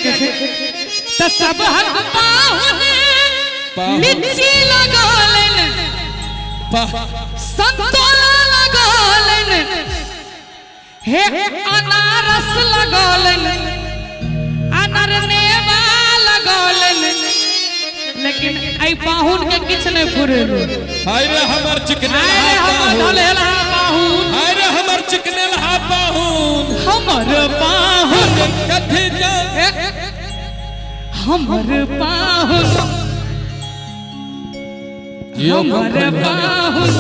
के छै त सब हक पाहुन पाहुन। लीची लगौलनि वाह संतोला लगौलनि हे अनारस लगौलनि अनरनेवा लगौलनि लेकिन एहि पाहुन के किछु नहि फुरेलु। हाय रे हमर चिकने आय रे हमर ढलेलहा पाहुन। हाय रे हमर चिकने लहा पाहुन। हमर पाहुन कथी जा हमर पाहुन हमर पाहुन।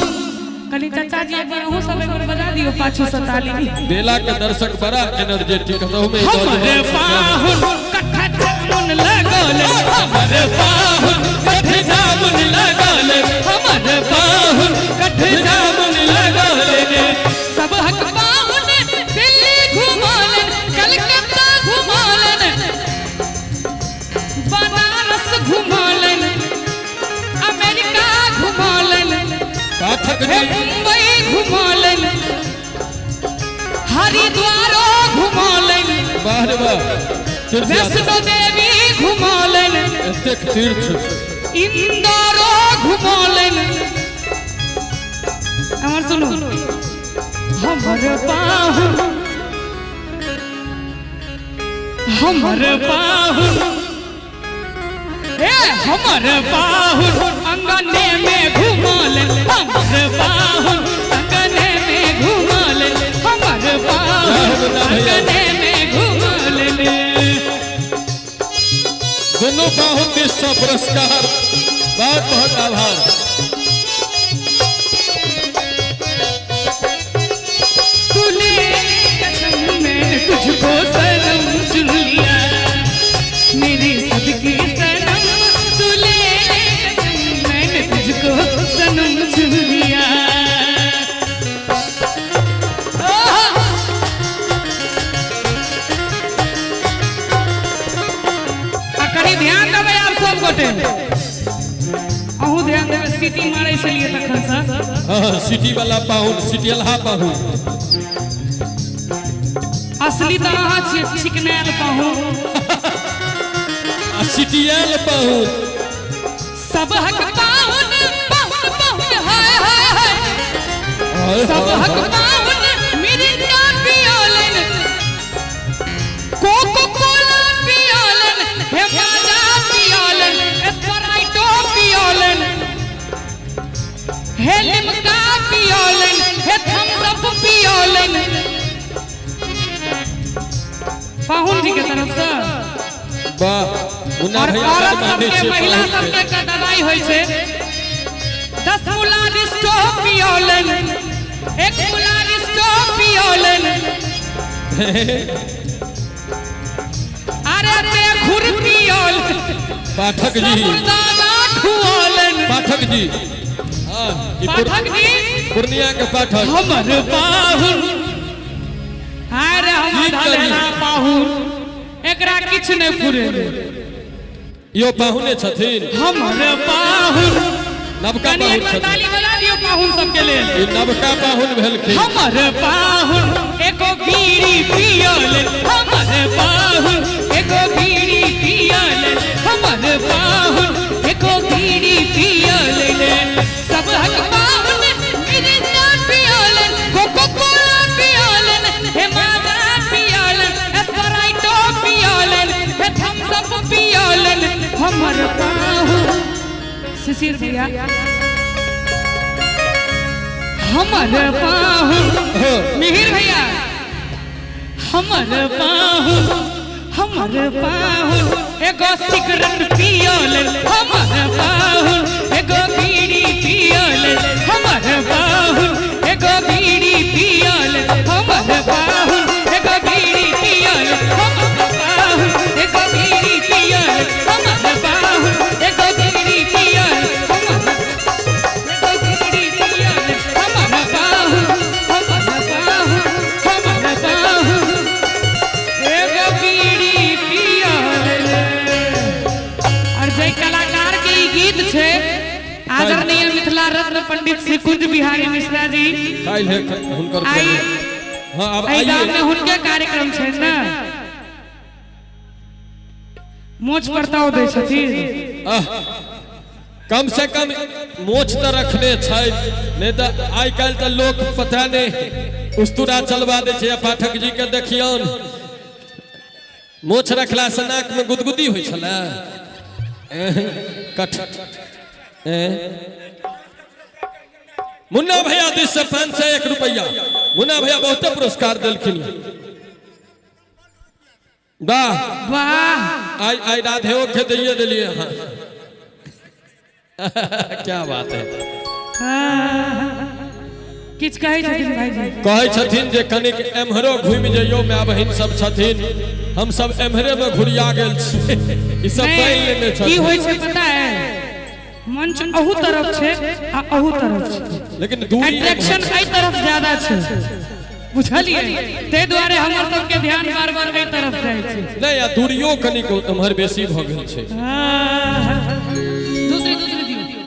कनी चाचा जी एक बार अहूँ सब एक बार बजा दियो पाछू से ताली। बेला के दर्शक बड़ा एनर्जेटिक रहू में। हमर पाहुन कट्ठा जामुन लगौल। हमर पाहुन कठ जामुन लगौल। हमर पाहुन कट्ठा जामुन लगौल। सब हक पाहुन दिल्ली घुमौलन, कलकत्ता घुमौलन, बनारस घुमौलन, अमेरिका घुमौलन, पाठक हे जी मुंबई घुमौलन, हरिद्वारो घुमौलन, वाह रे वाह तीर्थ यात्रा। वैष्णो देवी घुमौलन, एतेक तीर्थ। इंदौरो घुमौलन। हमर सुनू, हमर पाहुन हमर पाहुन ए हमर पाहुन अंगने में घुमौलन। हमर पाहुन अंगने में घुमौलन। हमर पाहुन अंगने में घुमौलन। दोनों पाहुन दिस सँ पुरस्कार, बहुत बहुत आभार। तूने कसम मैंने तुझको सनम चुन लिया, मेरी सबकी सनम। तूने कसम मैंने तुझको सनम चुन लिया। आहा! आ कनी ध्यान देबै आब सब गोटे, अहूँ ध्यान देबै। सीटी मारै छलियै तखन से। हाँ, सिटी वाला पाहुन, सिटियलहा पाहुन। असली तऽ अहाँ छियै चिकनायल पाहुन। आ सिटियल पाहुन। सब हक पाहुन पाहुन पाहुन हाय हाय हाय। हाय सब हाय हक हाय। पाहुन मिरिंडा पियोलन, कोको कोला पियोलन, हे माजा पियोलन, स्प्राइटो पियोलन, हे लिमका पियोलन, हे थम्स अप पियोलन। पाहुन जी के तरफ से वाह मुन्ना और भैया औरत बड़ मानै सबके छियै महिला पाहुन सबके के दवाई होइ छै। 10 मुला रिस्टो पियोलन, 1 मुला रिस्टो पियोलन, अरे ते खुर पियोल, पाठक जी साबुदाना खुओलन। पाठक जी हाँ ई पाठक जी पूर्णिया के पाठक। हमर पाहुन अरे हमर की करी? धलेला पाहुन एकरा किछु नहि फुरे। यो पाहुने छथिन। हमर पाहुन नवका कनी पाहुन एक बार छथिन। ताली बजा दियौ पाहुन सबके लेल। ई नवका पाहुन भेलखिन। हमर पाहुन एगो बीड़ी पियल। हमर पाहुन एगो बीड़ी पियल। हमर पाहुन एगो बीड़ी पियल। सब हक पाहुन मिरिंडा पियलन, कोको कोला पियलन, हे माजा पियलन, स्प्राइटो पियलन, हे थम्स अप पियलन। हमर पाहुन शिशिर भैया हमर पाहुन मिहिर भैया हमर पाहुन हमर पाहुन एगो सिगरेट पियल। हमर पाहुन एगो बीड़ी पियल। हमर पाहुन एगो बीड़ी पियल। हमर पाहुन एगो बीड़ी पियल। हमर पाहुन एगो बीड़ी पियल। हमर पाहुन एगो बीड़ी पियल। हमर एगो बीड़ी पियल। हमर पाहुन हमर पाहुन हमर पाहुन एगो बीड़ी पियल। और जय कलाकार के ई गीत छै आदरणीय मिथिला रत्न पंडित श्री कुंज बिहारी मिश्रा जी। काल्हि है हुनकर। आई हाँ अब एहि गाम में आइए हुनके कार्यक्रम छै ने। मोछ परताव दै छथिन। आह, कम से कम मोछ तऽ रखने छै, नहि तऽ आइ काल्हि तऽ लोक पता नहि उस्तुरा चलबा दै छै। आ पाठक जी के देखियौन, मोछ रखला से नाक में गुदगुदी होइ छलै। एह, कठ एह। मुन्ना भैया दिस से 501 रुपैया। मुन्ना भैया बहुते पुरस्कार देलखिन। वाह वाह। आई आई राधे के दैये देलिए। हाँ, क्या बात है। किछु कहै छथिन भाईजी? कहै छथिन जे कनिक एम्हरो घुमि जइयो, माय बहिन सब छथिन, हम सब एम्हरे में घुरिया गेल छी, ई सब पानि लेने की छथिन। होइ छै पता है? मंच अहू तरफ छै आ अहू तरफ छै, लेकिन दूरी अट्रैक्शन एहि तरफ ज्यादा छै, बुझलियै? ताहि दुआरे हमर सबके ध्यान बार बार एहि तरफ जाइ छै। नहि, आ दूरियो कनिक एम्हर बेसी भऽ गेल छै। हाँ।